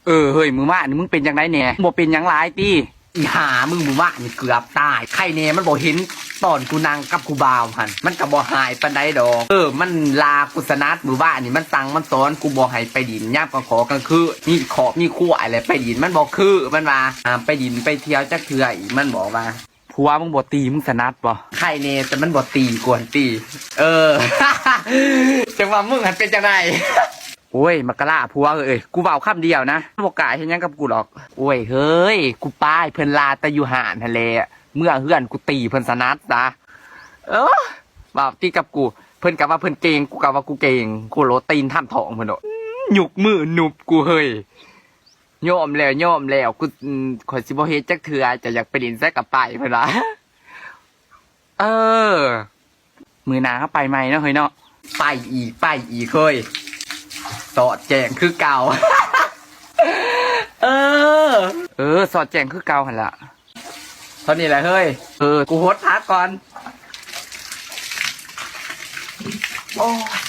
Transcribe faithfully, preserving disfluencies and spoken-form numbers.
เออ เฮ้ย มื้อวานนี่มึงเป็นจั่งใดแหน่ บ่เป็นหยังหลายติ อีห่ามึง มื้อวานนี่เกือบตาย ไข้แหน่มันบ่เห็นตอนกูนั่งกับผู้บ่าวหั่น มันก็บ่หายปานใดดอก เออ มันลากูสนัด มื้อวานนี่มันสั่งมันสอนกูบ่ให้ไปดินยามกลางค่ำกลางคืน มีคอกมีควายแหละไปดิน มันบ่คือ มันว่าห้ามไปดินไปเที่ยวจักเทื่ออีก มันบอกว่า ผัวมึงบ่ตีมึงสนัดบ่ ไข้แหน่แต่มันบ่ตีกวนตี เออ จังว่ามึงหันเป็นจังได โอ้ย มกราผัวเอ้ย กูเว้าคำเดียวนะ บ่กล้าเฮ็ดหยังกับกูหรอก โอ้ย เฮ้ย กูปาให้เพิ่นลาแต่อยู่ห้านหั่นแหละ เมือเฮือนกูตีเพิ่นสนัดซะ เออ เว้าติกับกู เพิ่นก็ว่าเพิ่นเก่ง กูก็ว่ากูเก่ง กูโลตีนท่ามท้องเพิ่นโดด อืม ยกมือหนุบกูเฮ้ย ยอมแล้ว ยอมแล้ว กู อืม ข้อยสิบ่เฮ็ดจักเทื่อ เจ้าอยากไปเล่นไสก็ไป เพิ่นว่า เออ มื้อหน้าเฮาไปใหม่เนาะเฮ้ยเนาะ ไปอีก ไปอีกเฮ้ย สอดแจ้งคือเก่า เออ เออ สอดแจ้งคือเก่าหั่นล่ะ เท่านี้แหละเฮ้ย เออ กูหดพักก่อน โอ้ย